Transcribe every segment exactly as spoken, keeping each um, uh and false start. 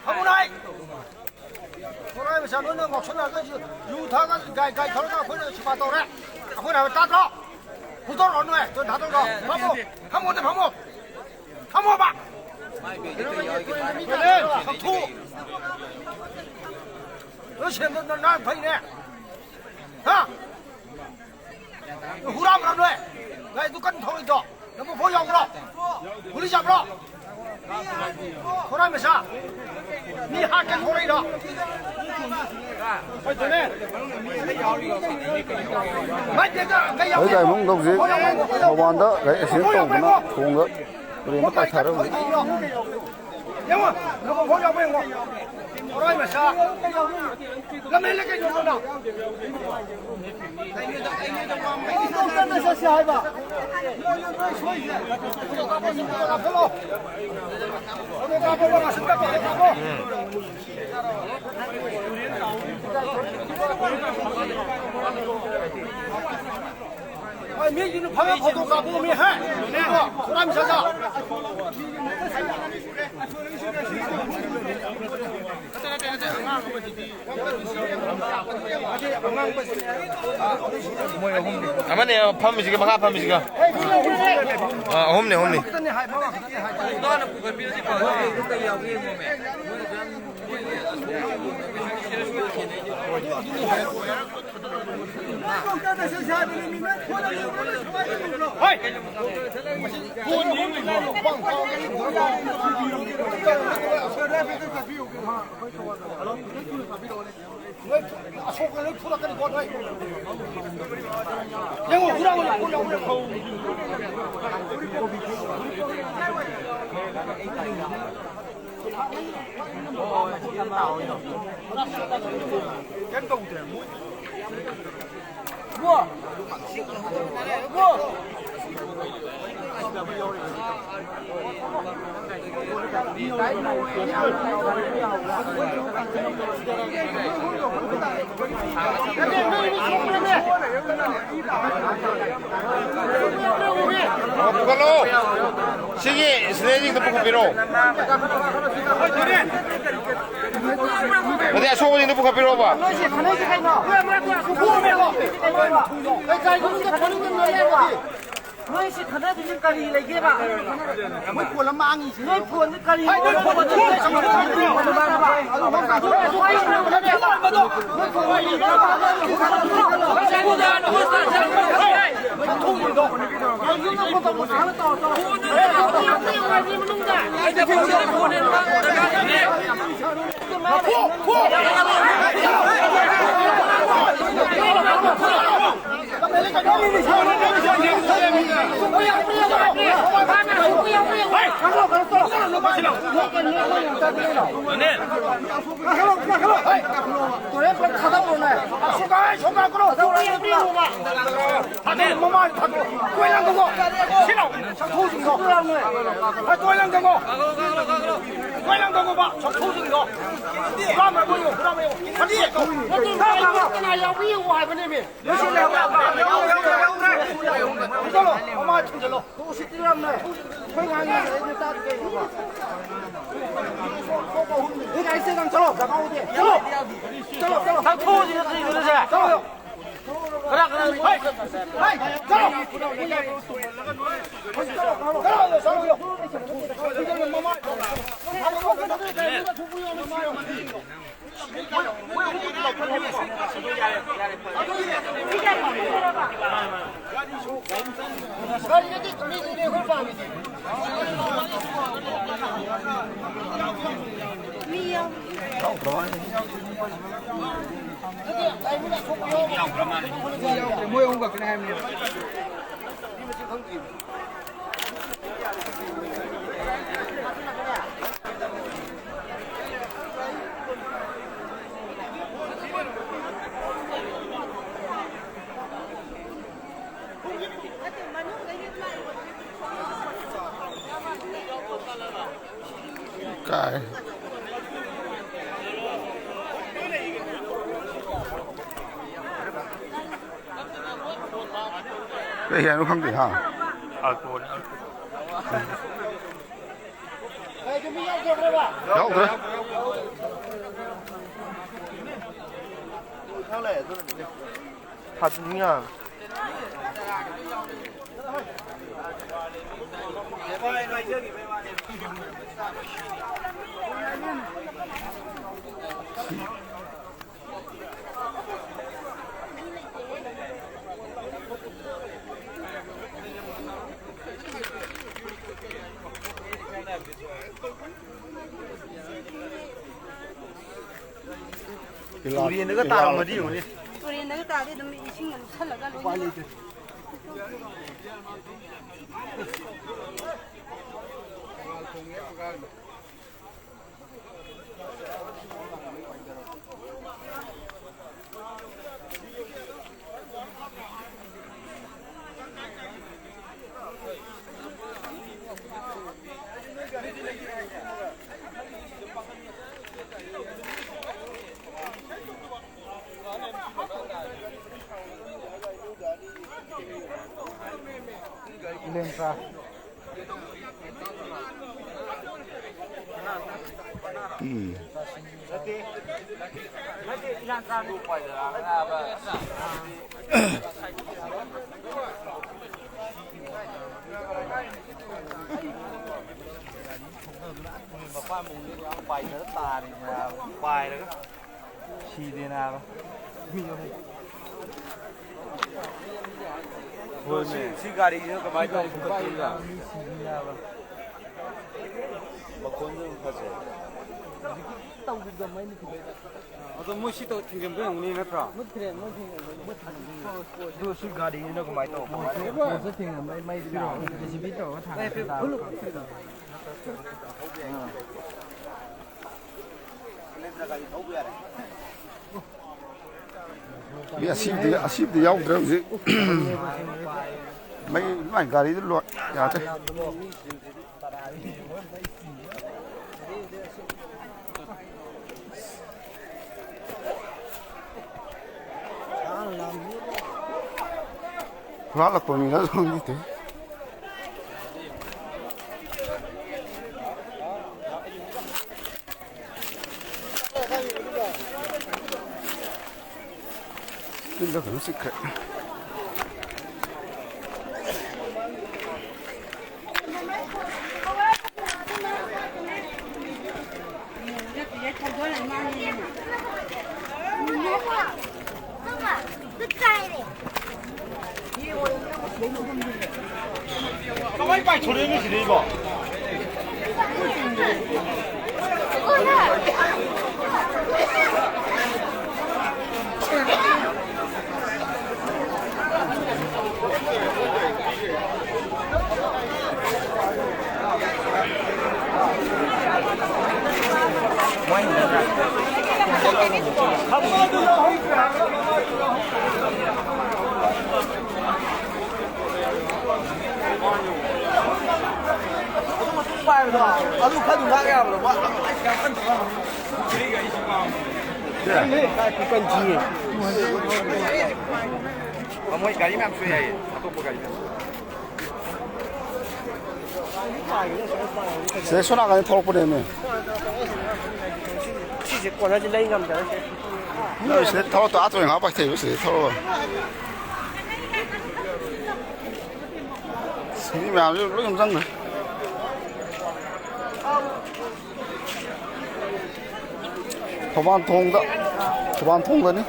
ꯐꯝꯃꯨ ꯅꯥꯏ꯫ ꯈꯣꯔꯥꯏ ꯃꯆꯥ ꯅꯣꯏꯅ ꯉꯥꯎꯁꯟꯅꯔꯒ ꯌꯨ, ꯌꯨ ꯊꯛꯑꯒ ꯒꯥꯏ, ꯒꯥꯏ ꯊꯧꯔꯒ ꯑꯩꯈꯣꯏꯅ ꯁꯦꯕꯥ ꯇꯧꯔꯦ꯫ ꯑꯩꯈꯣꯏꯅ ꯍꯥꯏꯕ ꯇꯥꯗ꯭ꯔꯣ? ꯍꯨꯟꯗꯣꯔꯛꯑꯣ ꯅꯣꯏ꯫ ꯇꯣ ꯊꯥꯗꯣꯛꯈ꯭ꯔꯣ꯫ ꯐꯝꯃꯣ꯫ ꯐꯝꯃꯣꯗ ꯐꯝꯃꯣ꯫ ꯐꯝꯃꯣꯕ꯫ ꯁꯛꯊꯨ꯫ ꯅꯣꯏ ꯁꯦꯟꯗꯣ ꯅ-, ꯅꯥ ꯐꯩꯅꯦ꯫ ꯍꯥ? ꯍꯨꯔꯥꯟꯕ꯭ꯔꯣ ꯅꯣꯏ? ꯅꯣꯏ ꯑꯗꯨ ꯀꯟꯅ ꯊꯧꯔꯤꯗꯣ? ꯅꯪꯕꯨ ꯐꯣꯟ ꯌꯥꯎꯕ꯭ꯔꯣ? ꯄꯨꯂꯤꯁ ꯌꯥꯕ꯭ꯔꯣ? ꯈꯣꯔꯥꯏ ꯃꯆꯥ꯫ ꯃꯤ ꯍꯥꯠꯀꯦ ꯊꯣꯔꯛꯏꯔꯣ? ꯃꯥꯏ ꯄꯦꯛꯇ ꯀꯩ ꯌꯥꯎꯒꯦ? ꯑꯩ ꯗꯥꯏꯃꯟ ꯍꯧꯖꯤꯛ ꯃꯄꯥꯟꯗ ꯂꯥꯏꯔꯤꯛ ꯑꯦꯛꯁꯤꯗꯦꯟ ꯇꯧꯗꯅ ꯊꯣꯡꯗ ꯇꯨꯔꯦꯟꯗ ꯄꯥꯏꯊꯔꯝꯃꯤ꯫ ꯌꯦꯡꯉꯣ, ꯅꯪꯕꯨ ꯐꯣꯟ ꯌꯥꯎꯕ꯭ꯔꯥ ꯌꯦꯡꯉꯣ꯫ ꯈꯣꯔꯥꯏ ꯃꯆꯥ꯫ ꯂꯝꯍꯦꯜꯂꯦ ꯀꯩꯅꯣ ꯅꯪꯅ? ꯆꯠꯁꯦ ꯍꯥꯏꯕ꯫ ꯐꯣꯇꯣ ꯀꯥꯞꯄꯣ, ꯐꯣꯇꯣ ꯀꯥꯞꯄꯣ꯫ ꯍꯣꯏ, ꯃꯤꯒꯤꯅ ꯐꯝꯃ ꯐꯣꯇꯣ ꯀꯥꯞꯄꯣꯃꯤ, ꯍꯦ? ꯈꯣꯔꯥꯏ ꯃꯆꯥꯗ꯫ ꯑꯃꯅꯦ ꯐꯝꯃꯤꯁꯤꯒ, ꯃꯈꯥ ꯐꯝꯃꯤꯁꯤꯒ꯫ ꯑꯥ, ꯑꯍꯨꯝꯅꯦ, ꯑꯍꯨꯝꯅꯦ꯫ ꯅꯣꯏ ꯑꯁꯣꯛꯄ ꯂꯣꯏ ꯐꯨꯔꯛꯀꯅꯤꯀꯣ ꯅꯣꯏ꯫ ꯌꯦꯡꯉꯣ, ꯍꯨꯔꯥꯟꯕ ꯂꯥꯛꯑꯣ, ꯂꯥꯛꯑꯣ, ꯂꯥꯛꯑꯣ꯫ ꯀꯩꯝ ꯇꯧꯗꯦ꯫ ꯄꯨꯈꯠꯂꯣ꯫ ꯁꯤꯒꯤ ꯁꯤꯗꯩꯁꯤꯗ ꯄꯨꯈꯠꯄꯤꯔꯣ꯫ ꯇꯧꯕꯁꯤꯡꯗꯨ ꯄꯨꯈꯠꯄꯤꯔꯣꯕ꯫ ꯅꯣꯏꯁꯦ ꯈꯠꯅꯩꯁꯦ ꯀꯩꯅꯣ? ꯂꯩꯀꯥꯏ ꯃꯅꯨꯡꯗ ꯈꯠꯅꯩꯁꯦ ꯀꯩꯅꯣ? ꯅꯣꯏꯁꯦ ꯈꯠꯅꯗꯣꯏꯁꯦ ꯀꯔꯤ ꯂꯩꯒꯦꯕ? ꯃꯣꯏ ꯐꯣꯟ ꯑꯃ ꯃꯥꯡꯉꯤꯁꯦ꯫ ꯅꯣꯏ ꯐꯣꯟꯁꯦ ꯀꯔꯤ? ꯃꯃꯥꯏ ꯊꯥꯗꯣꯛ꯫ ꯀꯣꯏ ꯂꯪ ꯊꯣꯛꯑꯣ꯫ ꯁꯤꯂꯥꯎ꯫ ꯁꯛꯊꯨꯁꯤꯡꯗꯣ꯫ ꯍꯣꯏ, ꯀꯣꯏ ꯂꯪ ꯊꯣꯛꯑꯣ꯫ ꯀꯣꯏ ꯂꯪ ꯊꯣꯛꯑꯣꯕ꯫ ꯁꯛꯊꯨꯁꯤꯡꯗꯣ꯫ ꯍꯨꯔꯥꯟꯕ ꯌꯦꯡꯉꯨ, ꯍꯨꯔꯥꯟꯕ ꯌꯦꯡꯉꯨ꯫ ꯐꯗꯤ꯫ ꯀꯅꯥ ꯌꯥꯎꯕꯤꯌꯨ ꯍꯥꯏꯕꯅꯦꯃꯤ? ꯆꯠꯂꯣ, ꯃꯃꯥꯏ ꯊꯝꯖꯜꯂꯣ꯫ ꯎꯁꯤꯠꯇ꯭ꯔꯤꯔꯝꯅꯦ꯫ ꯑꯩꯈꯣꯏ ꯉꯥꯡꯉꯤꯁꯦ ꯑꯩꯅ ꯇꯥꯗꯦ ꯀꯩꯅꯣꯕ? ꯅꯣꯏ ꯒꯥꯔꯤ ꯆꯦꯟꯒꯅꯨ, ꯆꯠꯂꯣ, ꯖꯒꯥ ꯎꯗꯦ꯫ ꯆꯠꯂꯣ꯫ ꯆꯠꯂꯣ, ꯆꯠꯂꯣ꯫ ꯆꯠꯂꯣ꯫ ꯀꯅꯥ, ꯀꯅꯥ? ꯍꯩ! ꯍꯩ! ꯆꯠꯂꯣ! ꯆꯠꯂꯣ! ꯆꯠꯂꯣ! ꯆꯠꯂꯣ! ꯒꯥꯔꯤꯗꯗꯤ ꯃꯤꯗꯨꯅꯦ ꯑꯩꯈꯣꯏ ꯄꯥꯝꯃꯤꯁꯦ꯫ ꯃꯤ ꯌꯥꯎ- ꯌꯥꯎꯗ꯭ꯔ ꯃꯥꯜꯂꯦ꯫ ꯃꯣꯏ ꯑꯍꯨꯝ ꯈꯛꯇꯅꯦ ꯍꯥꯏꯕꯅꯦ꯫ ꯀꯥꯏ꯫ ꯀꯩ ꯍꯥꯏꯅꯣ ꯈꯪꯗꯦ, ꯍꯥ? ꯌꯥꯎꯗ꯭ꯔꯦ꯫ ꯐꯥꯖꯤꯟ ꯌꯥ꯫ ꯇꯨꯔꯦꯟꯗꯒ ꯇꯥꯔꯝꯃꯗꯤ ꯌꯦꯡꯉꯨꯅꯦ꯫ ꯇꯨꯔꯦꯟꯗꯒ ꯇꯥꯔꯗꯤ ꯑꯗꯨꯝ ꯏꯁꯤꯡꯅ ꯂꯨꯞꯁꯜꯂꯒ ꯂꯣꯏꯅ꯫ ꯎꯝ꯫ ꯃꯄꯥꯟ ꯃꯨꯡꯗ ꯌꯥꯝ ꯄꯥꯏꯊꯔ ꯇꯥꯔꯦ ꯃꯌꯥꯝ ꯄꯥꯏꯔꯒ꯫ ꯁꯤꯗꯦ ꯅꯥꯕ꯫ ꯃꯤ ꯑꯍꯨꯝ꯫ ꯍꯣꯏ, ꯁꯤ, ꯃꯤ꯫ ꯁꯤ ꯒꯥꯔꯤꯁꯤꯅ ꯀꯃꯥꯏꯅ ꯇꯧꯔ ꯄꯨꯈꯠꯇꯣꯏꯕ? ꯃꯤ ꯁꯤꯅꯤ ꯅꯥꯕ꯫ ꯃꯈꯣꯟꯁꯨ ꯑꯗꯨꯝ ꯐꯖꯩ꯫ ꯍꯧꯖꯤꯛꯀꯤ ꯇꯧꯈꯤꯕꯗꯣ ꯃꯩ ꯃꯨꯠꯈꯤꯕꯩꯗ꯫ ꯑꯗꯣ ꯃꯣꯏ ꯁꯤ ꯇꯧ-, ꯊꯤꯡꯖꯤꯟꯕ ꯑꯣꯏꯔꯝꯒꯅꯤ ꯅꯠꯇ꯭ꯔꯣ? ꯃꯨꯠꯈ꯭ꯔꯦ, ꯃꯣꯏ ꯊꯤꯡꯖꯤꯟꯕꯩ꯫ ꯑꯗꯨ ꯁꯤ ꯒꯥꯔꯤꯁꯤꯅ ꯀꯃꯥꯏꯅ ꯇꯧꯕ? ꯄꯣꯁꯇ ꯊꯤꯡꯖꯤꯟꯕꯩ ꯃꯩ ꯂꯥꯛꯑꯣ꯫ ꯖꯦ ꯁꯤ ꯕꯤ ꯇꯧꯔꯒ ꯊꯥꯡꯒꯠꯈꯤ ꯇꯥꯕ꯫ ꯃꯤ ꯑꯁꯤꯕꯗꯤ, ꯑꯁꯤꯕꯗꯤ ꯌꯥꯎꯗ꯭ꯔꯦ ꯍꯧꯖꯤꯛ꯫ ꯃꯩ, ꯃꯥꯏ ꯒꯥꯔꯤꯗꯨ ꯂꯣꯏ ꯌꯥꯗ꯭ꯔꯦ꯫ ꯍꯨꯔꯥꯜꯂꯛꯄ ꯃꯤꯅ ꯈꯪꯗꯦ꯫ ꯁꯤꯗ ꯀꯩꯅꯣ ꯆꯤꯛꯈ꯭ꯔꯦ꯫ ꯀꯃꯥꯏ ꯄꯥꯏꯊꯣꯔꯛꯏꯅꯣ ꯁꯤꯗꯩꯕꯣ? ꯑꯗꯨ ꯃꯇꯨꯡ ꯄꯥꯏꯕꯗꯣ, ꯑꯗꯨ ꯈꯔ ꯑꯗꯨꯝ ꯉꯥꯛ ꯌꯥꯕ꯭ꯔꯣ? ꯋꯥ, ꯌꯥꯝ ꯀꯟꯅ ꯊꯣꯛꯂꯛꯑꯅꯨ꯫ ꯀꯥꯏ ꯄꯤꯀꯟ ꯊꯤꯌꯦ꯫ ꯃꯣꯏ ꯒꯥꯔꯤ ꯃꯌꯥꯝ ꯁꯨꯏ ꯍꯥꯏꯌꯦ, ꯑꯇꯣꯞꯄ ꯒꯥꯔꯤ ꯃꯌꯥꯝ꯫ ꯁꯤꯗꯩ ꯁꯣꯝ ꯅꯥꯀꯟꯗ ꯊꯣꯛꯂꯛꯄꯅꯦꯃꯤ꯫ ꯁꯤꯁꯦ ꯀꯣꯟꯅꯗꯤ ꯂꯩ ꯉꯝꯗꯔꯦ꯫ ꯅꯣꯏ ꯁꯤꯗꯩ ꯊꯧꯔꯛꯇ ꯑꯥ ꯇꯣꯏ ꯉꯥꯏꯍꯥꯛ ꯄꯥꯏꯊꯩꯕ ꯁꯤꯗꯩ ꯊꯧꯔꯛꯑꯣ꯫ ꯃꯤ ꯃꯌꯥꯝꯁꯨ ꯂꯣꯏ ꯌꯨꯝ ꯆꯪꯈ꯭ꯔꯦ꯫ ꯊꯧꯕꯥꯟ ꯊꯣꯡꯗ, ꯊꯧꯕꯥꯟ ꯊꯣꯡꯗꯅꯤ꯫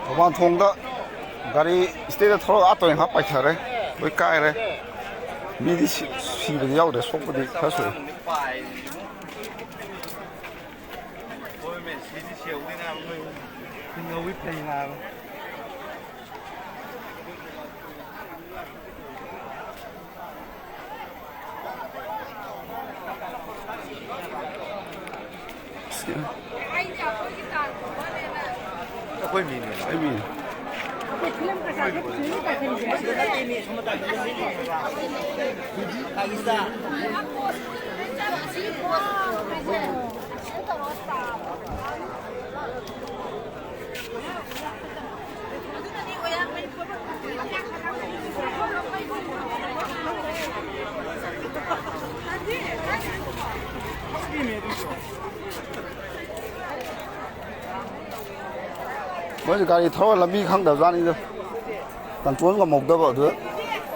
ꯊꯧꯕꯥꯟ ꯊꯣꯡꯗ ꯒꯥꯔꯤ ꯁꯤꯗꯩꯗ ꯊꯧꯔꯒ ꯑꯥ ꯇꯣꯏ ꯉꯥꯏꯍꯥꯛ ꯄꯥꯏꯊꯔꯦ꯫ ꯂꯣꯏ ꯀꯥꯏꯔꯦ꯫ ꯃꯤꯗꯤ ꯁꯤ-, ꯁꯤꯕꯗꯤ ꯌꯥꯎꯗ꯭ꯔꯦ, ꯁꯣꯛꯄꯗꯤ ꯈꯔ ꯁꯣꯛꯑꯦ꯫ ꯍꯣꯏꯃꯦ, ꯁꯤꯗꯤ ꯁꯤꯍꯧꯗꯦ ꯅꯥꯕ, ꯃꯣꯏ ꯍꯤꯡꯍꯧꯋꯤ ꯐꯩ ꯅꯥꯕ꯫ ꯑꯩꯈꯣꯏ ꯃꯤꯅꯦ꯫ ꯑꯩ ꯃꯤꯅꯦ꯫ ꯃꯣꯏꯁꯦ ꯒꯥꯔꯤ ꯊꯧꯔ ꯂꯝꯕꯤ ꯈꯪꯗꯕꯖꯥꯠꯅꯤꯗ꯫ ꯀꯟꯇ꯭ꯔꯣꯜ ꯉꯝꯍꯧꯗꯕ ꯑꯗꯨꯗ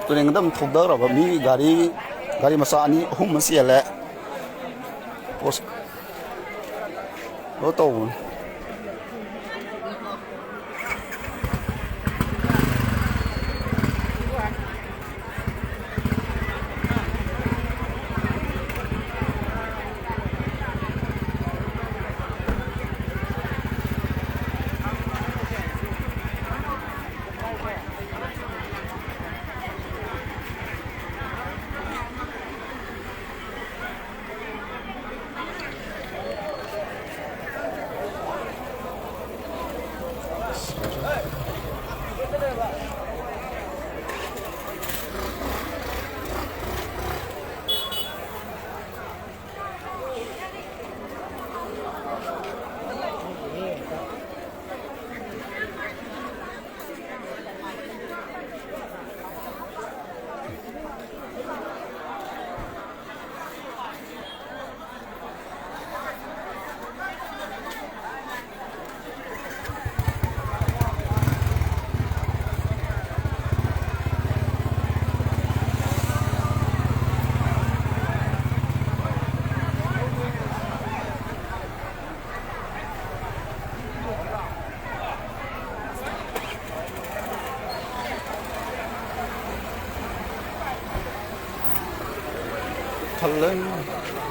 ꯇꯨꯔꯦꯟꯗ ꯑꯗꯨꯝ ꯊꯧꯗꯈ꯭ꯔꯕ꯫ ꯃꯤ ꯒꯥꯔꯤ, ꯒꯥꯔꯤ ꯃꯆꯥ ꯑꯅꯤ ꯑꯍꯨꯝ ꯑꯃ ꯆꯦꯜꯂꯦ꯫ ꯄꯣꯁ ꯀꯩꯅꯣ ꯇꯧꯕꯅꯤ꯫ ꯊꯜꯂꯦ꯫